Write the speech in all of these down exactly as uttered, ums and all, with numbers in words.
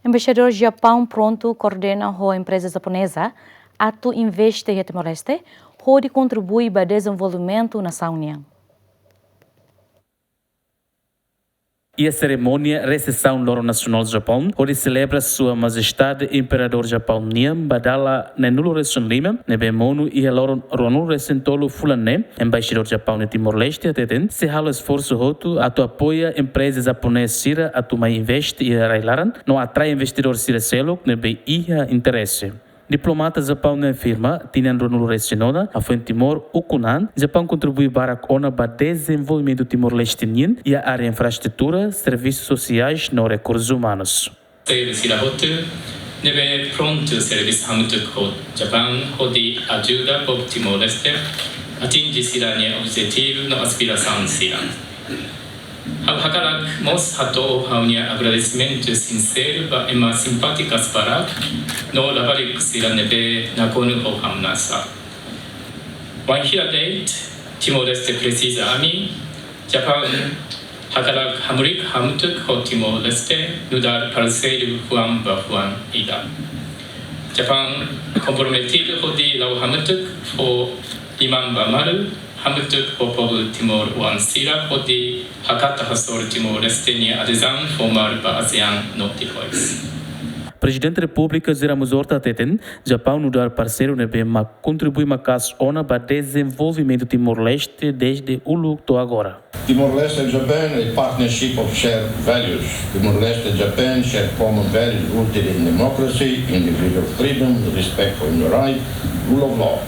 Embaixadór Japaun prontu koordena ho empreza japoneza atu investe iha Timor-Leste, hodi kontribui ba dezenvolvimentu nasaun nian. Iha serimónia resesaun Loron Nasionál Japaun, hodi selebra Sua Majestade Imperadór Japaun nian ba dala neenulu-resin-lima, ne'ebé monu iha loron ruanulu-resin-tolu fulan ne'e, Embaixadór Japaun iha Timor-Leste hateten sei halo esforsu hotu atu apoia empreza japoneza sira atu mai investe iha rai-laran no atrai investidór sira seluk ne'ebé iha interese. Diplomata Japaun ne'e afirma, tinan ruanulu-resin-ona, hafoin Timor ukun an, Japaun kontribui barak ona ba dezenvolvimentu Timor-Leste nian iha área infraestrutura, servisus sosiais no rekursus umanus. Sira hotu ne'ebé prontu servisu hamutuk ho Japaun hodi ajuda povu Timor-Leste atinje sira-nia objetivu no aspirasaun sira. Ha'u hakarak mós hato'o ha'u-nia agradesimentu sinseru ba ema simpátiku barak no labarik sira ne'ebé nakonu ho hamnasa. Wainhira de'it Timor-Leste presiza ami, Japaun hakarak hamriik hamutuk ho Timor-Leste nu'udar parseiru fuan ba fuan ida. Japaun komprometidu hodi la'o hamutuk fó liman ba malu, hamutuk ho povu Timor oan sira hodi hakat hasoru Timor-Leste nia adezaun formál ba ASEAN no depois. Prezidente Repúblika José Ramos Horta hateten, Japaun nu'udar parseiru ne'ebé mak kontribui maka'as ona ba dezenvolvimentu Timor-Leste dezde uluk to'o agora. Timor-Leste and Japan, a partnership of shared values. Timor-Leste and Japan share common values rooted in democracy, individual freedom, respect for human rights, rule of law.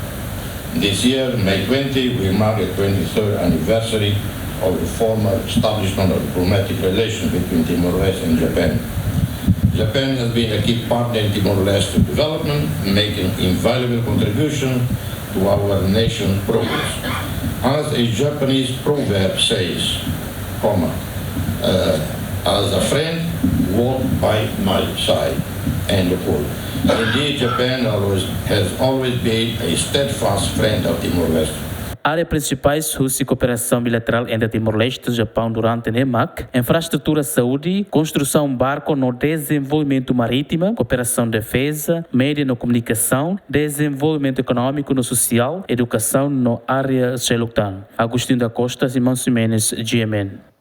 This year, May twenty, we mark the twenty-third anniversary of the formal establishment of diplomatic relations between Timor-Leste and Japan. Japan has been a key partner in Timor-Leste's development, making invaluable contributions to our nation's progress. As a Japanese proverb says, comma, uh, "As a friend, walk by my side." End of quote. Indeed, Japan always, has always been a steadfast friend of Timor-Leste. Área prinsipais husi kooperasaun bilaterál entre Timor-Leste no Japaun durante ne'e mak infraestrutura saúde, konstrusaun barku no dezenvolvimentu marítima, kooperasaun defeza, média no komunikasaun, dezenvolvimentu ekonómiku no sosiál, edukasaun no área seluk tan. Agostinho da Costa, Simão Ximenes, G M N.